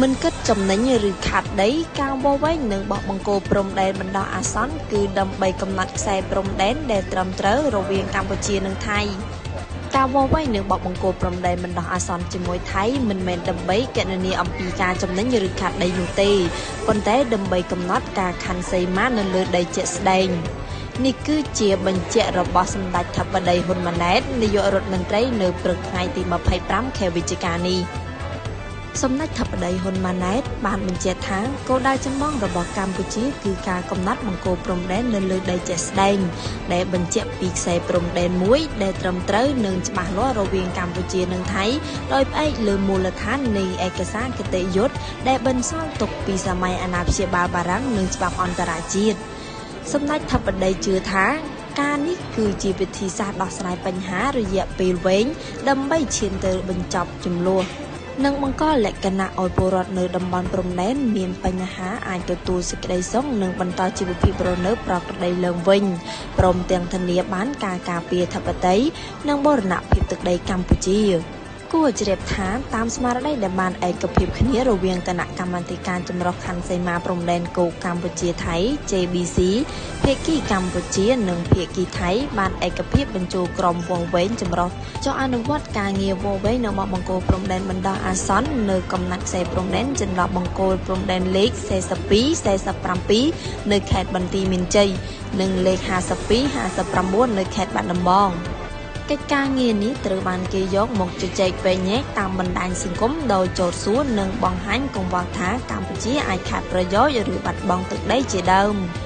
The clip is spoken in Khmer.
មិនគិតចំណេញឬខាតដី ការវាស់វែងនិងបោះបង្គោលព្រំដែនបណ្ដោះអាសន្នគឺដើម្បីកំណត់ខ្សែព្រំដែនដែលត្រឹមត្រូវរវាងកម្ពុជានិងថៃការវាស់វែងនិងបោះបង្គោលព្រំដែនបណ្ដោះអាសន្នជាមួយថៃមិនមែនដើម្បីគណនាអំពីការចំណេញឬខាតដីនោះទេប៉ុន្តែដើម្បីកំណត់ការខណ្ឌសីមានៅលើដីជាក់ស្ដែងនេះគឺជាបញ្ជាក់របស់សម្ដេចធិបតីហ៊ុនម៉ាណែតនាយករដ្ឋមន្ត្រីនៅព្រឹកថ្ងៃទី25ខែវិច្ឆិកានេះសម្ដេចធិបតីហ៊ុនម៉ាណែតបានបញ្ជាក់ថាគោលដៅចម្បងរបស់កម្ពុជាគឺការកំណត់បង្គោលព្រំដែននៅលើដីជាក់ស្ដែងដែលបញ្ជាក់ពីខ្សែព្រំដែនមួយដែលត្រឹមត្រូវនិងច្បាស់លាស់រវាងកម្ពុជានិងថៃដោយផ្អែកលើមូលដ្ឋាននៃឯកសារគតិយុត្តដែលបន្សល់ទុកពីសម័យអាណាព្យាបាលបារាំងនិងច្បាប់អន្តរជាតិសម្ដេចធិបតីជឿថាការនេះគឺជាវិធីសាស្ត្រដោះស្រាយបញ្ហារយៈពេលវែងដើម្បីឈានទៅបញ្ចប់ជម្លោះនិងបង្កលក្ខណៈឲ្យពលរដ្ឋនៅតំបន់ព្រំដែនមានបញ្ហាអាចទទួលសេចក្តីសុខនិងបន្តជីវភាពរស់នៅប្រក្រតីឡើងវិញព្រមទាំងធានាបានការការពារធិបតេយ្យនិងបូរណភាពទឹកដីកម្ពុជាគួរជ្រាបថាតាមស្មារតីដែលបានឯកភាពគ្នារវាងគណៈកម្មាធិការចម្រុះខណ្ឌសីមាព្រំដែនគោកកម្ពុជាថៃ JBC ភាគីកម្ពុជានិងភាគីថៃបានឯកភាពបញ្ចូលក្រុមវាស់វែងចម្រុះចុះអនុវត្តការងារវាស់វែងនៅបង្គោលព្រំដែនបណ្ដោះអាសន្ននៅកំណាត់ខ្សែព្រំដែនចន្លោះបង្គោលព្រំដែនលេខ42 47នៅខេត្តបន្ទាយមានជ័យនិងលេខ52 59នៅខេត្តបាត់ដំបងកិច្ចការងារនេះត្រូវបានគេយកមកជជែកវែកញែកតាមបណ្ដាញសង្គមដោយចោទសួរនិងបង្ហាញកង្វល់ថាកម្ពុជាអាចខាតប្រយោជន៍ឬបាត់បង់ទឹកដីជាដើម។